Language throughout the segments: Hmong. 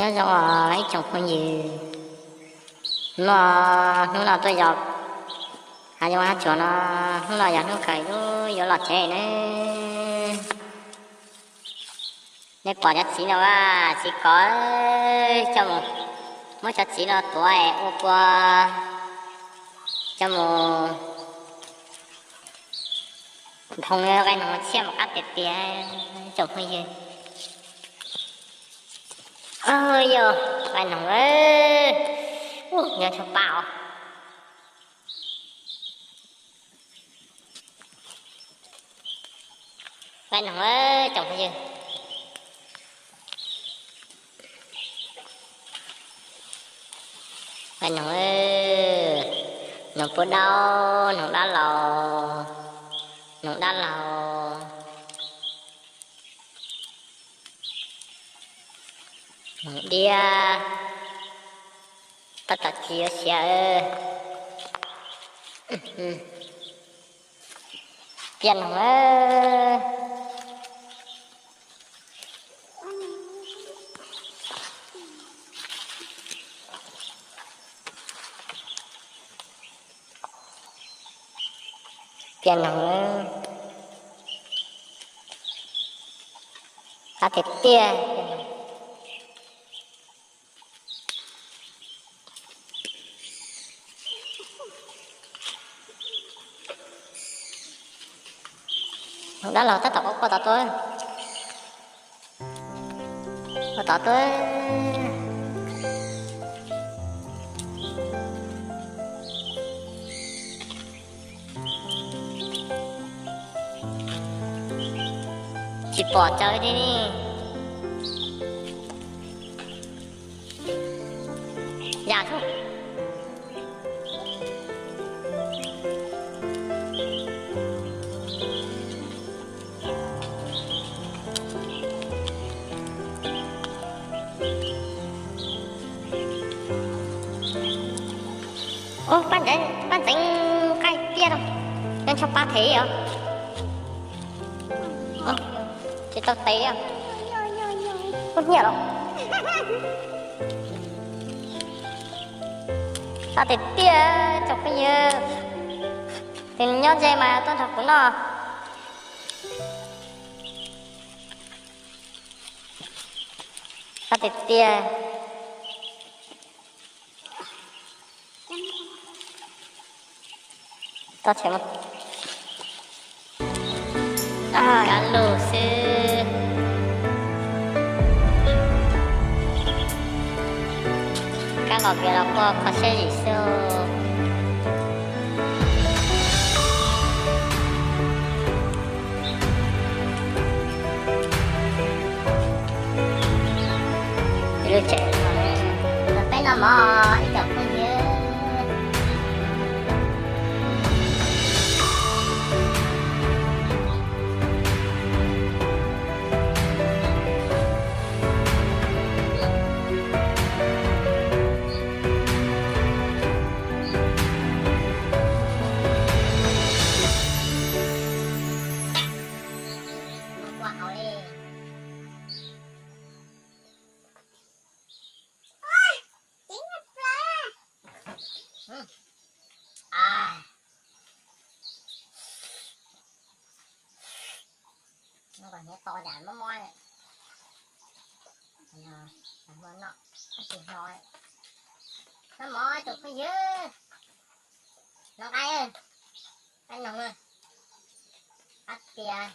Nyob zoo os ib tsoom phooj ywg, hnub no, hnub no tuaj yos hav zoov hav tsuag no, hnub no yog hnub kawg yuav los tsev nawb. Nej pom cov txiv no, txiv kos, coj mus, muab cov txiv no tuav ua kua, coj mus nphoo nqaij noog tshiab mas qab tiag tiag tsoom phooj ywg. Yog nqaij noog, nyob tshav paj os. Nqaij noog tsoom phooj ywg, nqaij noog, noog puab daub, noog dab laug, noog dab laug, noog diab, tab tom tsis yuav siav. Piaj noog, piaj noog, qab tiag tiag. Noog dab laug tab tom quaj quaj tod tuaj, quaj tod tuaj. Tsis pom tsawv li. Yam, ub, pab ntxeev nqaij piaj rau, nyob tshav paj them os. Tsis tau tes li, ub, nyiam los. Qab tiag tiag tsoom phooj ywg, tus nyob ze mas tuaj nrog kuv noj. Qab tiag tiag. Kab lug xwb. Kab los kiag los quaj kho siab zim xwb. Lub tsev no, peb noj mov ib tsoom phooj ywg. Nyob to cas mob mob, mob noj, tsis hnov. Noj mov tsoom phooj ywg, noj nqaij, nqaij noog, qab tiag.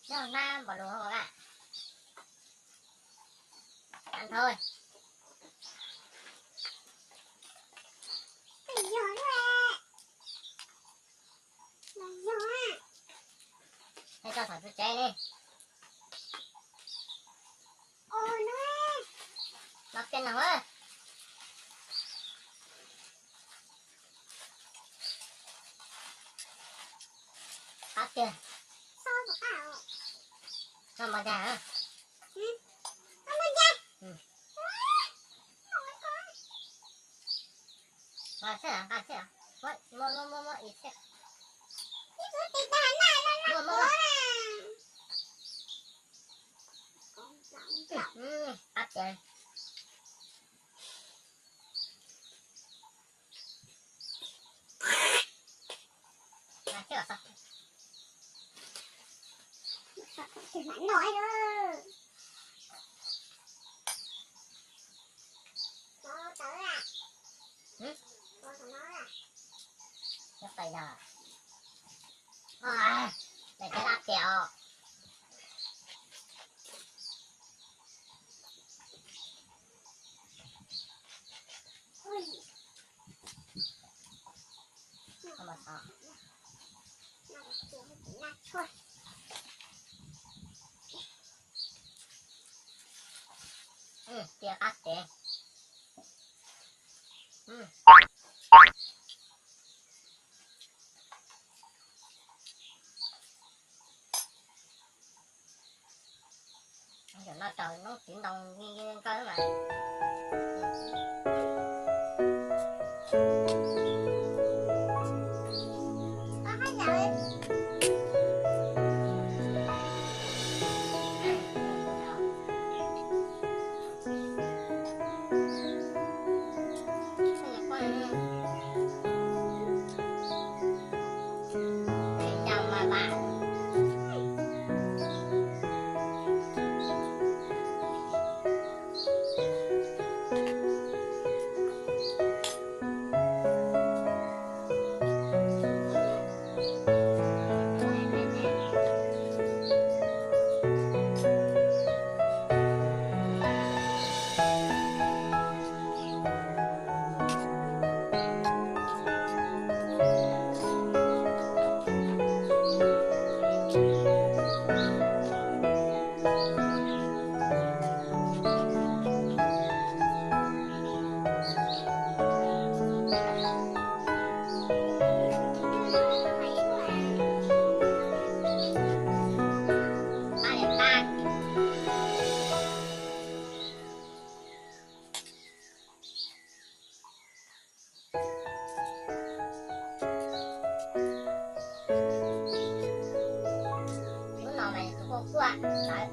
Nyob hnab npaum lus hauv a. Tag nrho. Neb tso tom tus tsev li. No piaj noog. Qab tiag. Tso npog dag. Nqa xwb, nqa xwb. Muab, muab, muab ib txhij. tias Cia qab tias no raug noob txiv ntoo nkawg mas. Lub no mas kuj quaj lawm.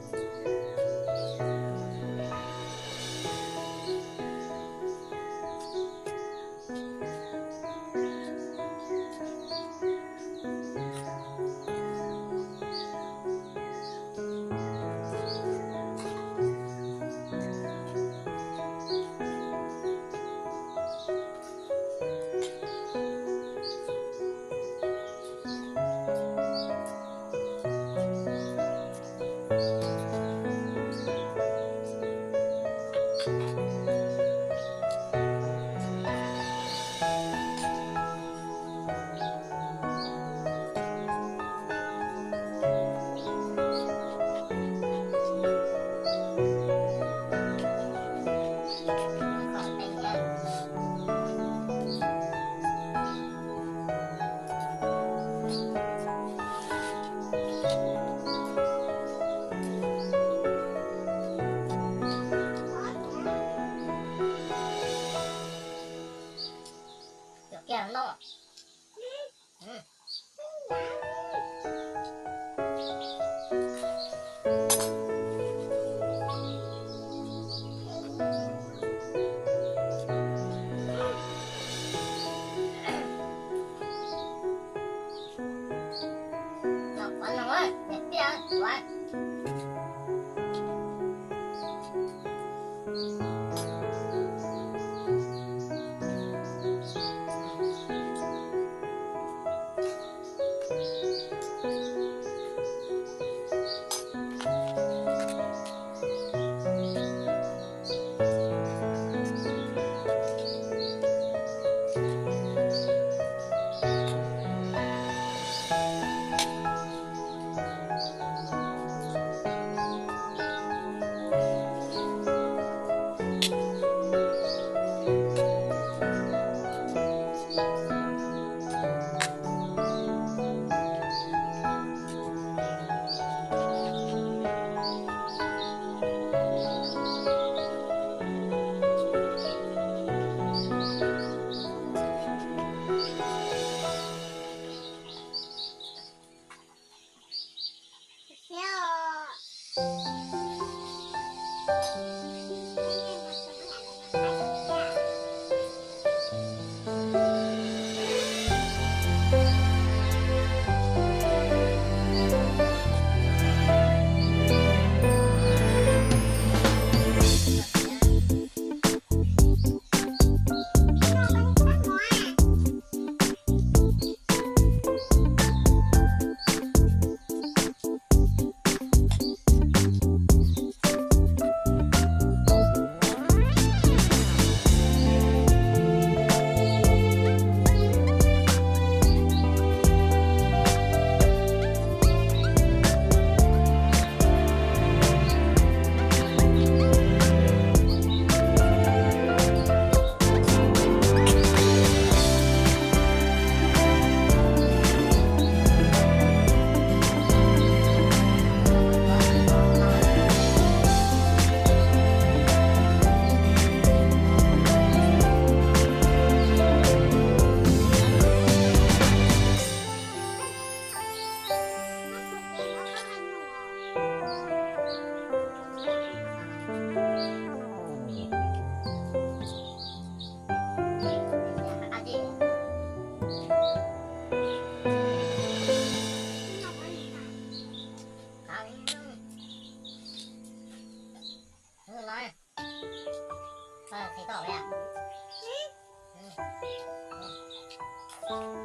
Tom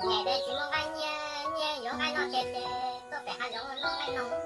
nyem ces tsis muaj nqaij nyiaj, nyiaj yuav nqaij noj ces, ces tuaj pem hav zoov noj nqaij no.